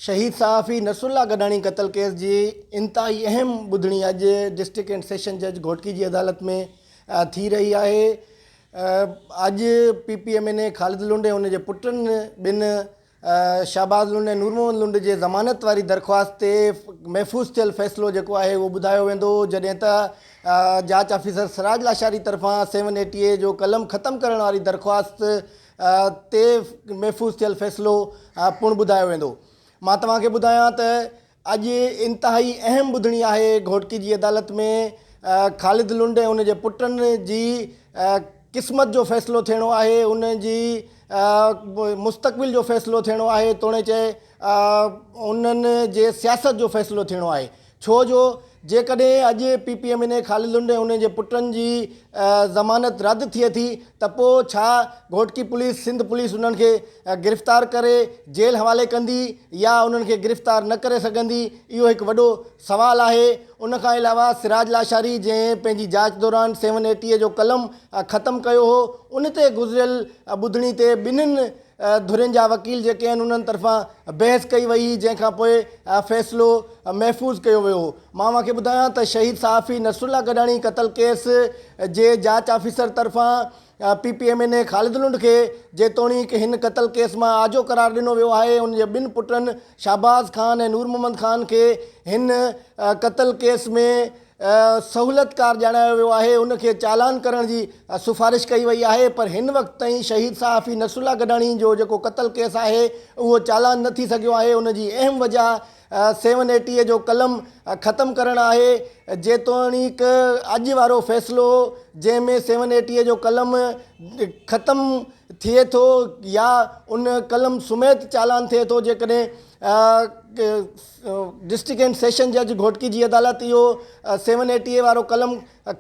شهيد صحافي نصرالله گڏاڻي قتل ڪيس جي انتهائي اهم ٻڌڻي اڄ ڊسٽرڪٽ اينڊ سيشن جج گهوٽڪي جي عدالت ۾ ٿي رهي آهي. اڄ P P M N A Khalid Lund ۽ ان جي پٽن ٻن شهباز لنڊ ۽ نور محمد لنڊ جي ضمانت واري درخواست تي محفوظ ٿيل فيصلو جيڪو آهي اهو ٻڌايو ويندو جڏهن ته جاچ آفيسر سراج لاشاري طرفان سيون ايٽي اي جو قلم ختم ڪرڻ واري درخواست تي محفوظ ٿيل فيصلو پڻ ٻڌايو ويندو. مان توهان کي ٻڌايان ته اڄ انتهائي اهم ٻڌڻي آهي گهوٽڪي جي عدالت ۾ خالد لنڊ ۽ ان جي پٽن جي قسمت جو فيصلو ٿيڻو آهي ان جي مستقبل جو فيصلو ٿيڻو آهي توڻي چئي انهن جي سياست جو فيصلو ٿيڻو آهي ڇو جو جيڪڏهن اڄ P P M N A Khalid Lund ۽ ان جي پٽن جي ضمانت رد ٿئي ٿي ته پوء ڇا گهوٽڪي پوليس سنڌ پوليس انهن کي گرفتار ڪري جيل حوالي ڪندي يا انهن کي گرفتار نه ڪري سگهندي اهو هڪ وڏو سوال آهي ان کان علاوه سراج لاشاري جنهن پنهنجي جاچ دوران سيون ايٽي جو قلم ختم ڪيو هو ان تي گذريل ٻڌڻي تي ٻنهين ڌرين جا وڪيل جيڪي آهن انهن طرفان بحث ڪئي وئي هئي جنهن کان پوء فيصلو محفوظ ڪيو ويو هو. مان اوهان کي ٻڌايان ته شهيد صحافي نصرالله گڏاڻي قتل ڪيس جي جاچ آفيسر طرفان P P M N A Khalid Lund کي جيتوڻيڪ هن قتل ڪيس مان آجو قرار ڏنو ويو آهي ان جي ٻن پٽن شهباز خان ۽ نور محمد خان کي هن قتل ڪيس ۾ سهولتڪار ڄاڻايو ويو آهي ان کي چالان ڪرڻ جي سفارش ڪئي وئي آهي پر هن وقت تائين شهيد صحافي نصرالله گڏاڻي جو جيڪو قتل ڪيس آهي اهو چالان نه ٿي سگهيو آهي ان جي اهم وجه سيون ايٽي اي جو قلم ختم ڪرڻ آهي جيتوڻيڪ اڄ وارو فيصلو جنهن ۾ سيون ايٽي اي جو قلم ختم ٿئي ٿو يا ان قلم سميت چالان ٿئي ٿو جيڪڏهن ڊسٽرڪٽ اينڊ سيشن جج گهوٽڪي جي عدالت اهو سيون ايٽي اي وارو قلم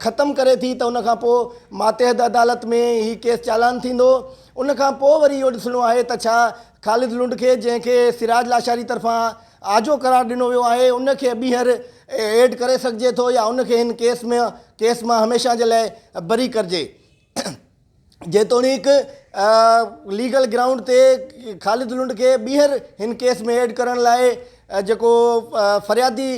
ختم ڪري ٿي ته ان کان پوء ماتحت عدالت ۾ هي ڪيس چالان ٿيندو ان کان پوء وري اهو ڏسڻو آهي ته ڇا خالد لنڊ کي جنهن کي سراج لاشاري طرفان آجو قرار ڏنو ويو آهي ان کي ٻيهر ايڊ ڪري سگهجي ٿو يا ان کي هن ڪيس ۾ ڪيس مان هميشه جي لاء بري ڪرجي. جيتوڻيڪ ليگل گرائونڊ تي خالد لنڊ کي ٻيهر هن ڪيس ۾ ايڊ ڪرڻ لاء جيڪو فريادي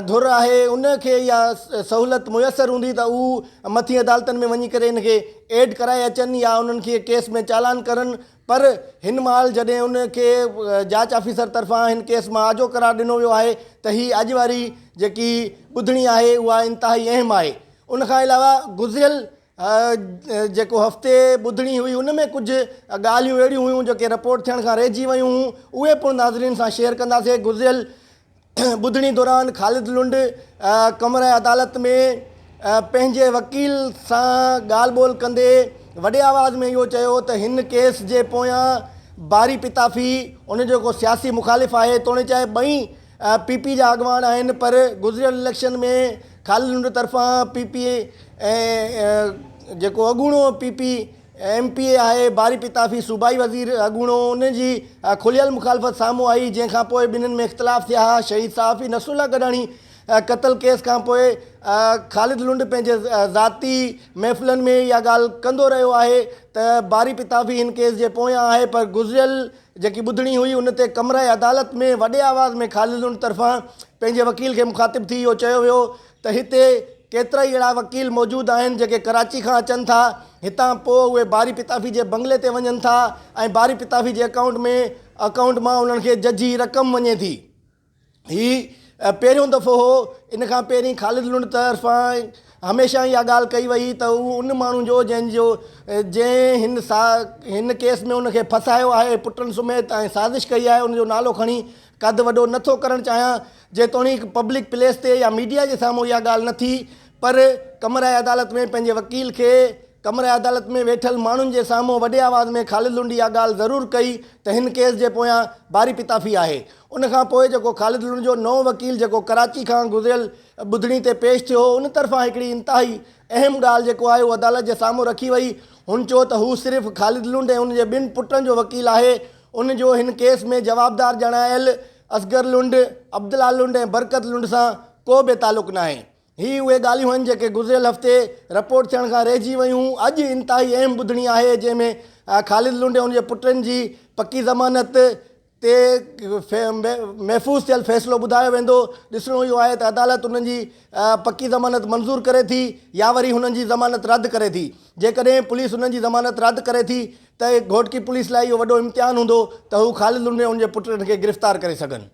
ڌر آهي ان کي اها سهولت ميسر هوندي ته هو مٿين عدالتن ۾ وڃي ڪري ان کي ايڊ ڪرائي اچن يا انهن کي ڪيس ۾ چالان ڪرن پر هن مهل جڏهن ان کي جاچ آفيسر طرفان هن ڪيس مان آجو قرار ڏنو ويو آهي ته هي اڄ واري جيڪي ٻڌڻي آهي اها انتهائي اهم آهي ان کان علاوه گذريل جيڪو هفتي ٻڌڻي هئي ان ۾ ڪجهه ڳالهيون اهڙيون هيون جيڪي رپورٽ ٿيڻ کان رهجي ويون هيون اهي پڻ ناظرين سان شيئر ڪنداسين گذريل ٻڌڻي دوران خالد لنڊ ڪمره عدالت ۾ پنهنجي وڪيل سان ڳالهه ٻولهه ڪندي وڏي آواز ۾ اهو چيو ته هن ڪيس جي پويان باري پتافي ان جو ڪو سياسي مخالف آهي توڻي چاهي ٻئي پي پي جا اڳواڻ آهن پر گذريل اليڪشن ۾ خالد لنڊ طرفان پي پي ۽ جيڪو اڳوڻو P P M P A آهي باري پتافي صوبائي وزير اڳوڻو ان جي کليل مخالفت سامهون آئي جنهن کان پوء ٻنهين ۾ اختلاف ٿيا ها شهيد صحافي نصرالله گڏاڻي قتل ڪيس کان پوء خالد لنڊ پنهنجي ذاتي محفلن ۾ اها ڳالهه ڪندو رهيو آهي ته باري پتافي هن ڪيس جي پويان آهي پر گذريل جيڪي ٻڌڻي هئي ان تي ڪمره عدالت ۾ وڏي آواز ۾ خالد لنڊ طرفان پنهنجي وڪيل کي مخاطب ٿي اهو چيو ويو ته هتي ڪيترائي اهڙا وڪيل موجود آهن جيڪي ڪراچي کان اچن ٿا هتان پوء اهي باري پتافي جي بنگلي تي وڃن ٿا ۽ باري پتافي جي اڪائونٽ ۾ اڪائونٽ مان انهن کي ججهي رقم وڃي ٿي. هي پهريون دفعو هو، ان کان پهرين خالد لنڊ طرفان هميشه اها ڳالهه ڪئي وئي ته هو ان ماڻهو جو جنهن جو جنهن هن سا هن ڪيس ۾ ان کي ڦسايو آهي پٽن سميت ۽ سازش ڪئي آهي ان جو نالو کڻي قد وڏو نه ٿو ڪرڻ چاهيان جيتوڻيڪ پبلڪ پليس تي يا ميڊيا جي سامهون اها ڳالهه نه ٿي پر ڪمرهء عدالت ۾ پنهنجي وڪيل کي ڪمرهء عدالت ۾ ويٺل ماڻهن جي سامهون وڏي آواز ۾ خالد لنڊ اها ڳالهه ضرور ڪئي ته هن ڪيس جي پويان باري پتافي آهي. ان کان پوء جيڪو خالد لنڊ جو نئون وڪيل جيڪو ڪراچي کان گذريل ٻڌڻي تي پيش ٿيو هو ان طرفان هڪڙي انتهائي اهم ڳالهه جيڪو آهي اهو عدالت جي سامهون رکي وئي. هن چيو ته هو صرف خالد لنڊ ۽ ان جي ٻن پٽن جو وڪيل آهي ان جو هن ڪيس ۾ جوابدار ڄاڻايل اصغر لنڊ، عبدالله لنڊ ۽ برڪت لنڊ سان ڪو به تعلق ناهي. هي اهي ڳالهيون آهن جيڪي گذريل هفتي رپورٽ ٿيڻ کان رهجي ويون. اڄ انتهائي اهم ٻڌڻي آهي جنهن ۾ خالد لنڊ ۽ ان جي پٽن جي پڪي ضمانت تي محفوظ ٿيل فيصلو ٻڌايو ويندو. ڏسڻو اهو آهي ته عدالت انهن جي پڪي ضمانت منظور ڪري ٿي يا وري هنن جي ضمانت رد ڪري ٿي. جيڪڏهن پوليس انهن جي ضمانت رد ڪري ٿي ته گهوٽڪي پوليس لاء اهو وڏو امتحان هوندو ته هو خالد لنڊ ۽ ان جي پٽن کي گرفتار ڪري سگهن.